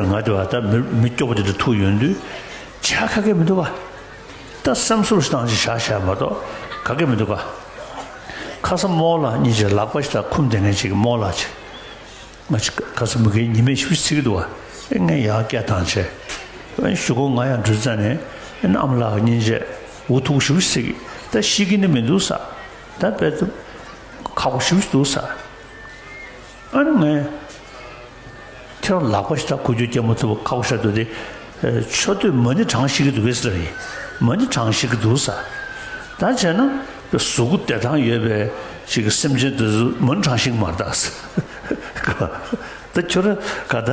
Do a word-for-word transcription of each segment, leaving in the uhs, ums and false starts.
ང་དེ་བ་ད་མི་མི་སྐྱོ་པོ་དེ་འདྲ་ཐུག་ཡོང་དུས་ཆ་ག་གེ་མི་འདུག་ག་ད་སེམས་གསོ་ཞིག་བཏང་ཅིག་བཞག་བཞག་མ་གཏོགས་ག་གེ་མི་འདུག་ག་ཁ་ས་རྨོ་ལགས་གཉིས་ཀྱི་ལག་པ་ཞིག་ད་འཁུམ་བསྡད་མཁན་ཅིག་གི་རྨོ་ལགས་ཅིག་ང་ཅིག་ཁ་ས་མི་གའི་ཉི་མས་ཞུ་ཚིག་འདུག་བ། ཨེ་ངས་ཡག་སྐད་བཏང་བྱས། ཨེ་ཞུ་གོ་ང་ཡང་འགྲུལ་ཙ་ནས་ཨེ་ཨ་མ་ལགས་སྙིང་རྗེ་འུ་ཐུག་ཞུ་ཚིག་ད་ཤི་གི་ནི་མི་འདུག་ས། ད་དཔེ་ཁག་པོ་ཞུ་འདུག་ས། ཨ་ནི་ངས་ཁྱེད་རང་ལག་པ་ཞིག་ད་ཁུ་རྒྱུ་སྐྱེལ་མ་ཐུབ་པ་ཁག་པོ་ཤ་འདུག་དེ། མཆོད་བསྟོད་མ་ཎི་བགྲང་ཤེས་ཀྱི་འདུག་གས་ཟེར་ཡིན། མ་ཎི་བགྲང་ཤེས་ཀྱི་འདུག་ས། ད་བྱས་ན་གཟུགས་པོ་བདེ་ཐང་ཡོད་པའི་ཅིག་གི་སེམས་ཅན་དེ་ཚོ་མ་ཎི་བགྲང་ཤེས་ཀྱི་མ་རེད་ད། ད་ཁྱོད་ར་ག་ད་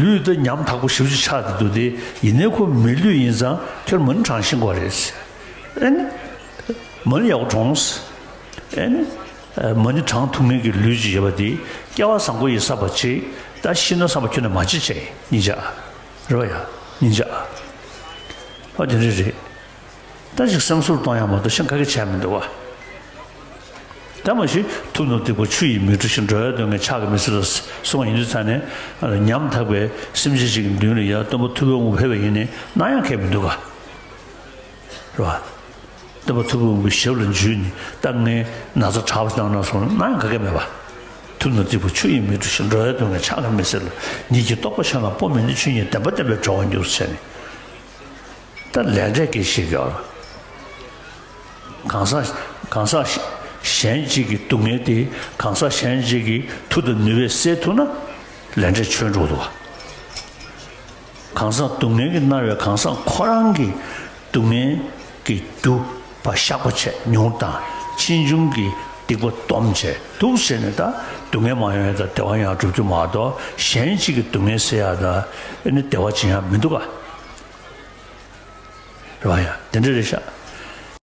ལུས་ད་ཉམ་ཐག་པོ་ཞེ་པོ་ཅིག་ཆགས་བསྡད་འདུག་དེ་ཡིན་ནའི་ཁོ་མི་ལུས་ཡིན་ཙང་ཁྱོད་མ་ཎི་བགྲང་ཤེས་དགོས་རེད། ཨེ་ནི་མ་ཎི་ཡག་པོ་བགྲངས། ཨེ་ནི། མ་ཎི་བགྲང་ཐུབ་མཁན་གྱི་ལུས་ཅིག་ཡོད་པ་དེ་སྐལ་བ་བཟང་པོ་ཡིན་བསམ་པ་བྱེད། ད་ཤི་ན་བསམ་པ་ཁྱོན་ནས་མ་བྱེད་བྱས་སྙིང་རྗེ། རེད་བ་ཡ། སྙིང་རྗེ། ཨོ་དེ་འདྲ་རེད། ད་ཅིག་སེམས་གསོ་གཏོང་ཡག་མ་གཏོགས་གཞན་ག་གེ་བྱས་མི་འདུག་བ། ད་མ་གཞི་ཐུབ་རྣམས་སྡིག་པ་ཆུ་ཡིས་མི་འཁྲུ་ཞིང་། འགྲོ་བའི་དོན་གཉེར་ཕྱག་གིས་མི་སེལ་ལོ། གསུངས་པ་ཡིན་དུས་ཙང་ནས་ཉམ་ཐག་པའི་སེམས་ཅན་ཅིག་གི་མདུན་ལ་ཡ་སྟོན་པ་ཐུབ་པའི་དབང་པོ་ཕེབས་པ་ཡིན་ནའི་གནང་ཡག་གང་ཡང་མི་འདུག་ག་རེད་བ། སྟོན་པ་ཐུབ་པའི་དབང་པོའི་ཞབས་ལ་འཇུས་ནས་ད་ངའི་ན་ཚ་དྲག་པོ་ཞིག་གནང་གནང་སོང་ན་གནང་ཡག་ག་གེ་མེད་པ། ཐུབ་རྣམས་སྡིག་པ་ཆུ་ཡིས་མི་འཁྲུ་ཞིང་། འགྲོ་བའི་དོན་གཉེར་ཕྱག་གིས་མི་སེལ་ལོ། ཉིད་ཀྱི་རྟོགས་པ་གཞན་ལ་སྤོ་མི་ནུས། ཆོས་ཉིད་བདེན་པ་བསྟན་པས་གྲོལ་བར་འགྱུར་ཟེར་ནས། ད་ལས་འབྲས་ཀྱི་ཞིག་ཡོད། གང་ཟག་གང་ཟག་གཞན་གཅིག་གི་སྡུག་བསྔལ་དེ་གང་ཟག་གཞན་གཅིག་གི་མཐུ་དང་ནུས་པས་སེལ་ཐུབ་ན་ལས་འབྲས་ཆོད་འགྲོ་འདུག་བ། གང་ཟག་སྡུག་བསྔལ་གྱིས་མནར་བའི་གང་ཟག་ཁོ་རང་གི་སྡུག་བསྔལ་གྱི་རྒྱུ་བ་བཤགས་པ་བྱས་མྱུར་དང་ཕྱིས་འབྱུང་གི་སྡིག་པ་སྡོམ་བྱས་འདུག་ཟེར་ནས་ད་སྡུག་བསྔལ་མ་ཡོང་ཡ་དང་བདེ་བ་ཡང་སྒྲུབ་རྒྱུ་མ་གཏོགས་གཞན་གཅིག་གི་སྡུག་བསྔལ་སེལ་ཡ་དང་ཨ་ནི་བདེ་བ་སྦྱིན་ཡ་མི་འདུག་ག་རེད་བ་ཡ། དེ་འདྲ་རེད་ཤག